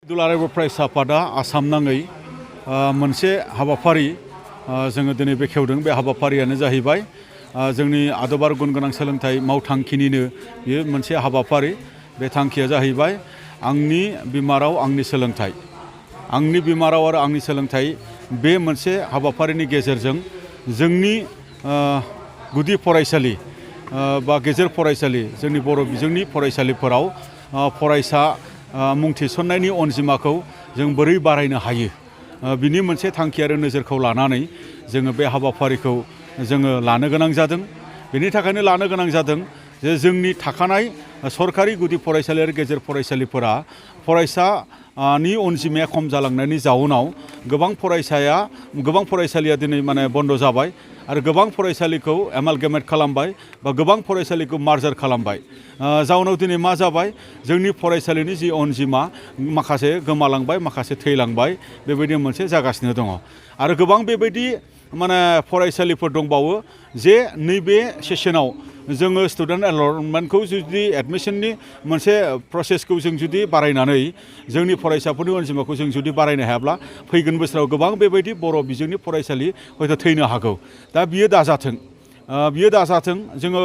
दुलाराय बर' फरायसा आफादा आसाम नाङै मोनसे हाबाफारि जोङो दिनै बेखेवदों। बे हाबाफारियानो जाहैबाय जोंनि आदब आरो गुन गोनां सोलोंथाइ मावथांखिनिनो बेयो मोनसे हाबाफारि। बे थांखिया जाहैबाय आंनि बिमा राव आंनि सोलोंथाइ। आंनि बिमा राव आरो आंनि सोलोंथाइ बे मोनसे हाबाफारिनि गेजेरजों जोंनि गुदि फरायसालि बा गेजेर फरायसालि जोंनि बर' बिजोंनि फरायसालिफोराव फरायसा मुं थिसननायनि अनजिमाखौ जों बोरै बारायनो हायो बिनि मोनसे थांखि आरो नोजोरखौ लानानै जोङो बे हाबाफारिखौ जोङो लानो गोनां जादों। बेनि थाखायनो लानो गोनां जादों जे जोंनि थाखानाय सरकारि गुदि फरायसालि आरो गेजेर फरायसालिफोरा फरायसानि अनजिमाया खम जालांनायनि जाउनाव गोबां फरायसालिया दिनै बन्द जाबाय आरो गोबां फरायसालिखौ एमालगेमेट खालामबाय बा गोबां फरायसालिखौ मार्जार खालामबाय। जाउनाव दिनै मा जाबाय, जोंनि फरायसालिनि जि अनजिमा माखासे गोमालांबाय, माखासे थैलांबाय, बेबायदि मोनसे जागासिनो दङ। आरो गोबां बेबायदि फरायसालिफोर दंबावो जे नैबे सेसनाव जोङो स्टुडेन्ट एनरलमेन्टखौ जुदि एडमिसननि मोनसे प्रसेसखौ जों जुदि बारायनानै जोंनि फरायसाफोरनि अनजिमाखौ जों जुदि बारायनो हायाब्ला फैगोन बोसोराव गोबां बेबायदि बर' बिजोंनि फरायसालि हयथ' थैनो हागौ। दा बियो दाजाथों, जोङो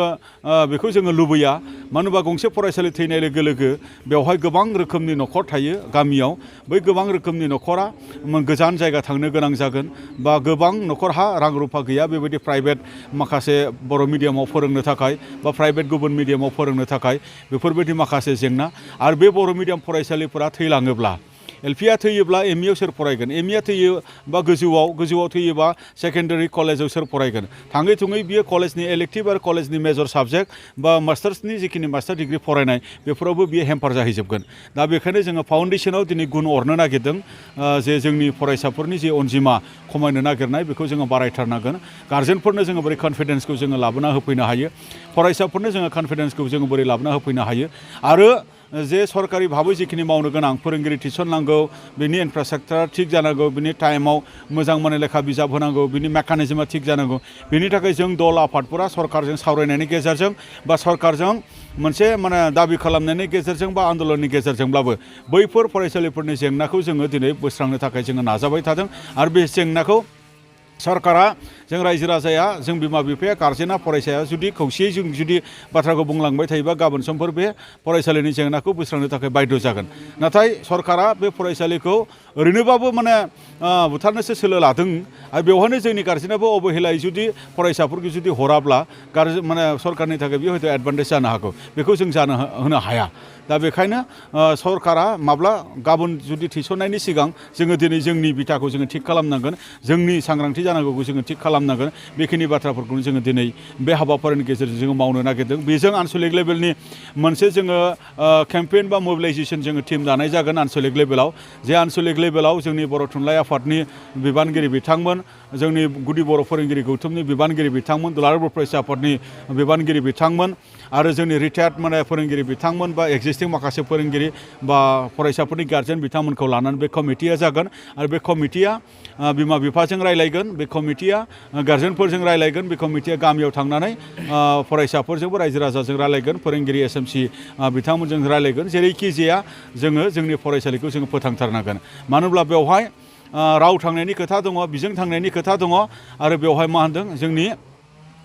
बेखौ जोङो लुबैया। मानो होनबा गंसे फरायसालि थैनाय लोगो लोगो बेवहाय गोबां रोखोमनि न'खर थायो गामियाव। बै गोबां रोखोमनि न'खरा गोजान जायगा थांनो गोनां जागोन बा गोबां न'खरहा रां रुफा गैया बेबायदि प्राइभेट माखासे बर' मिडियामाव फोरोंनो थाखाय बा प्राइभेट गुबुन मिडियामाव फोरोंनो थाखाय बेफोरबायदि माखासे जेंना। आरो बे बर' मिडियाम फरायसालिफोरा थैलाङोब्ला, एलपिआ थैयोब्ला एमइआव सोर फरायगोन? एमइआ थैयो बा गोजौआव थैयोबा सेकेन्डारि कलेजाव सोर फरायगोन? थाङै थुङै बियो कलेजनि इलेक्टिभ आरो कलेजनि मेजर साबजेक्ट बा मास्टार्सनि जिखिनि मास्टार डिग्रि फरायनाय बेफोरावबो बियो हेम्पार जाहैजोबगोन। दा बेखायनो जोङो फाउन्डेसनाव दिनै गुन अरनो नागिरदों जे जोंनि फरायसाफोरनि जे अनजिमा खमायनो नागिरनाय बेखौ जोङो बारायथारनांगोन। गार्जेनफोरनो जोङो बोरै कनफिडेन्सखौ जोङो लाबोना होफैनो हायो, फरायसाफोरनो जोङो कनफिडेन्सखौ जोङो बोरै लाबोना होफैनो हायो, आरो जे सरकारि भाबै जिखिनि मावनो गोनां फोरोंगिरि थिसननांगौ, बिनि इनफ्रास्ट्राक्चार थिग जानांगौ, बिनि टाइमाव मोजां लेखा बिजाब होनांगौ, बिनि मेकानिजमा थिग जानांगौ। बिनि थाखाय जों दल आफादफोरा सरकारजों सावरायनायनि गेजेरजों बा सरकारजों मोनसे दाबि खालामनायनि गेजेरजों बा आन्दोलननि गेजेरजोंब्लाबो बैफोर फरायसालिफोरनि जेंनाखौ जोङो दिनै बोस्रांनो थाखाय जोङो नाजाबाय थादों। आरो बे जेंनाखौ सरकारा, जों रायजो राजाया, जों बिमा बिफाया, गार्जेना, फरायसाया जुदि खौसेयै जों जुदि बाथ्राखौ बुंलांबाय थायोबा गाबोन समफोर बे फरायसालिनि जेंनाखौ बोस्रांनो थाखाय बाध्य जागोन। नाथाय सरकारा बे फरायसालिखौ ओरैनोबाबो बुथारनोसो सोलो लादों। आरो बेवहायनो जोंनि गार्जेनाबो अबहेलायै जुदि फरायसाफोरखौ जुदि हराब्ला सरकारनि थाखाय बेयो हयथ' एडभान्टेज जानो हागौ। बेखौ जों होनो हाया। दा बेखायनो सरकारा गाबोन जुदि थिसननायनि सिगां जोङो दिनै जोंनि बिथाखौ जोङो थिग खालामनांगोन, जोंनि सांग्रांथि जानांगौखौ जोङो थिग खालामनांगोन। बेखिनि बाथ्राफोरखौनो जोङो दिनै बे हाबाफारिनि गेजेरजों जोङो मावनो नागिरदों। बेजों आनसलिक लेभेलनि मोनसे जोङो केम्पेइन बा मबिलाइजेसन जोङो टिम दानाय जागोन आनसलिक लेभेलाव। जे आनसलिक लेभेलाव जोंनि बर' थुनलाइ आफादनि बिबानगिरि बिथांमोन, जोंनि गुदि बर' फोरोंगिरि गौथुमनि बिबानगिरि बिथांमोन, दुलाराय बर' फरायसा आफादनि बिबानगिरि बिथांमोन, आरो जोंनि रिटायार्ड फोरोंगिरि बिथांमोन बा एक्जिस्टिं माखासे फोरोंगिरि बा फरायसाफोरनि गार्जेन बिथांमोनखौ लानानै बे कमिटिया जागोन। आरो बे कमिटिया बिमा बिफाजों रायलायगोन, बे कमिटिया गार्जेनफोरजों रायलायगोन, बे कमिटिया गामियाव थांनानै फरायसाफोरजोंबो रायजो राजाजों रायलायगोन, फोरोंगिरि एसएमसि बिथांमोनजों रायलायगोन। जेरैखि जाया जोङो जोंनि फरायसालिखौ जोङो फोथांथारनांगोन। मानो होनब्ला बेवहाय राव थांनायनि खोथा दङ, बिजों थांनायनि खोथा दङ, आरो बेवहाय जोंनि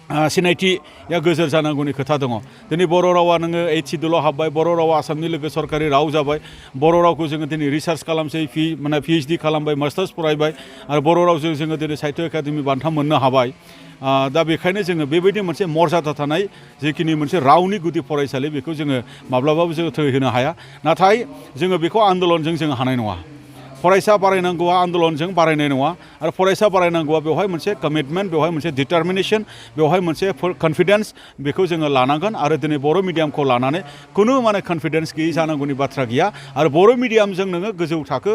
सिनायथिया गोजोर जानांगौनि खोथा दङ। दिनै बर' रावा नोङो 8th सिड्युलाव हाबबाय, बर' रावा आसामनि लोगो सरकारि राव जाबाय। बर' रावखौ जोङो दिनै रिसार्च खालामसै, PhD खालामबाय, मास्टार्स फरायबाय, आरो बर' रावजों जोङो दिनै साहित्य एकाडेमि बान्था मोननो हाबाय। दा बेखायनो जोङो बेबायदि मोनसे मर्यादा थानाय जिखिनि मोनसे रावनि गुदि फरायसालि बेखौ जोङो माब्लाबाबो जोङो थैहोनो हाया। नाथाय जोङो बेखौ आन्दोलनजों जोङो हानाय नङा। फरायसा बारायनांगौआ आन्दोलनजों बारायनाय नङा। आरो फरायसा बारायनांगौआ बेवहाय मोनसे कमिटमेन्ट, बेवहाय मोनसे डिटारमिनेसन, बेवहाय मोनसे कनफिडेन्स, बेखौ जोङो लानांगोन। आरो दिनै बर' मिडियामखौ लानानै खुनु कनफिडेन्स गैयै जानांगौनि बाथ्रा गैया। आरो बर' मिडियामजों नोङो गोजौ थाखो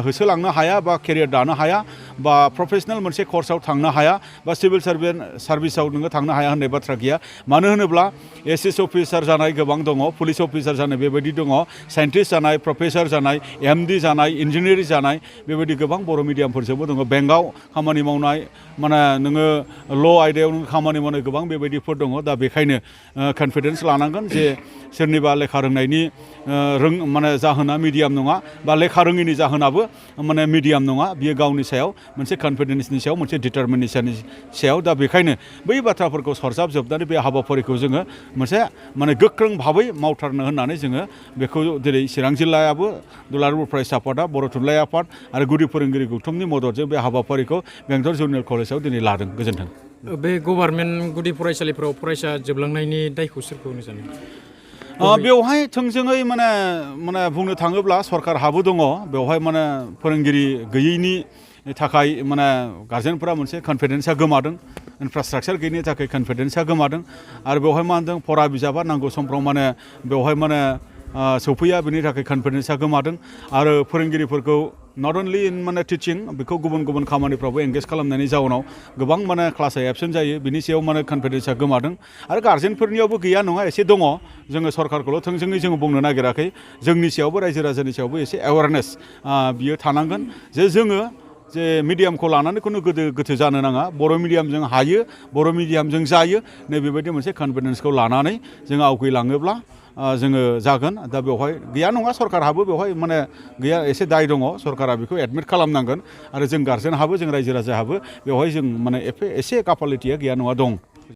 होसोलांनो हाया बा केरियार दानो हाया बा प्रफेसनेल मोनसे कर्सआव थांनो हाया बा सिभिल सार्भिसाव नोङो थांनो हाया होननाय बाथ्रा गैया मानो होनोब्ला एसएस अफिसार जानाय गोबां दङ पुलिस अफिसार जानाय बेबायदि दङ साइन्टिस्ट जानाय प्रफेसर जानाय एमडि जानाय इन्जिनियार जानाय बेबायदि गोबां बर' मिडियामफोरजोंबो दङ बेंकआव खामानि मावनाय माने नोङो ल' आयदायाव नों खामानि मावनाय गोबां बेबायदिफोर दङ दा बेखायनो कनफिडेन्स लानांगोन जे सोरनिबा लेखा रोंनायनि माने जाहोना मिडियाम नङा बा लेखा रोङिनि जाहोनाबो माने मिडियाम नङा बियो गावनि सायाव मोनसे कनफिडेन्सनि सायाव मोनसे डिटारमिनेसननि सायाव दा बेखायनो बै बाथ्राफोरखौ सरजाबजोबनानै बे हाबाफारिखौ जोङो मोनसे माने गोख्रों भाबै मावथारनो होननानै जोङो बेखौ दिनै चिरां जिल्लायाबो दुलाराय फरायसा आफादा बर' थुनलाइ आफाद आरो गुदि फोरोंगिरि गौथुमनि मददजों बे हाबाफारिखौ बेंटल जुनियर कलेजाव दिनै लादों गोजोन्थों बे गभार्नमेन्ट गुदि फरायसालिफोराव फरायसा जोबलांनायनि दायखौ सोरखौ होनो सानो बेवहाय थोंजोङै माने बुंनो थाङोब्ला सरकारहाबो दङ बेवहाय माने फोरोंगिरि गैयैनि थाखाय माने गार्जेनफोरा मोनसे कनफिडेन्सआ गोमादों इनफ्रास्ट्राक्चार गैयैनि थाखाय कनफिडेन्सआ गोमादों आरो बेवहाय मा होनदों फरा बिजाबा नांगौ समफ्राव माने बेवहाय माने सौफैया बेनि थाखाय कनफिडेन्सआ गोमादों आरो फोरोंगिरिफोरखौ नट अनलि इन माने टिचिं बेखौ गुबुन गुबुन खामानिफ्रावबो एंगेज खालामनायनि जाउनाव गोबां माने क्लासा एबसेन्ट जायो बिनि सायाव माने कनफिडेन्सआ गोमादों आरो गार्जेनफोरनियावबो गैया नङा एसे दङ जोङो सरकारखौल' थोंजोङै जोङो बुंनो नागिराखै जोंनि सायावबो रायजो राजानि सायावबो एसे एवारनेस बियो थानांगोन जे जोङो जे मिडियामखौ लानानै खुनु गोथो जानो नाङा बर' मिडियामजों हायो बर' मिडियामजों जायो नैबेबायदि मोनसे कनफिडेन्सखौ लानानै जोङो आवगायलाङोब्ला जोङो जागोन दा बेवहाय गैया नङा सरकारहाबो बेवहाय माने गैया एसे दाय दङ सरकारा बेखौ एडमिट खालामनांगोन आरो जों गार्जेनहाबो जों रायजो राजाहाबो बेवहाय जों माने एसे कापालिटिया गैया नङा दं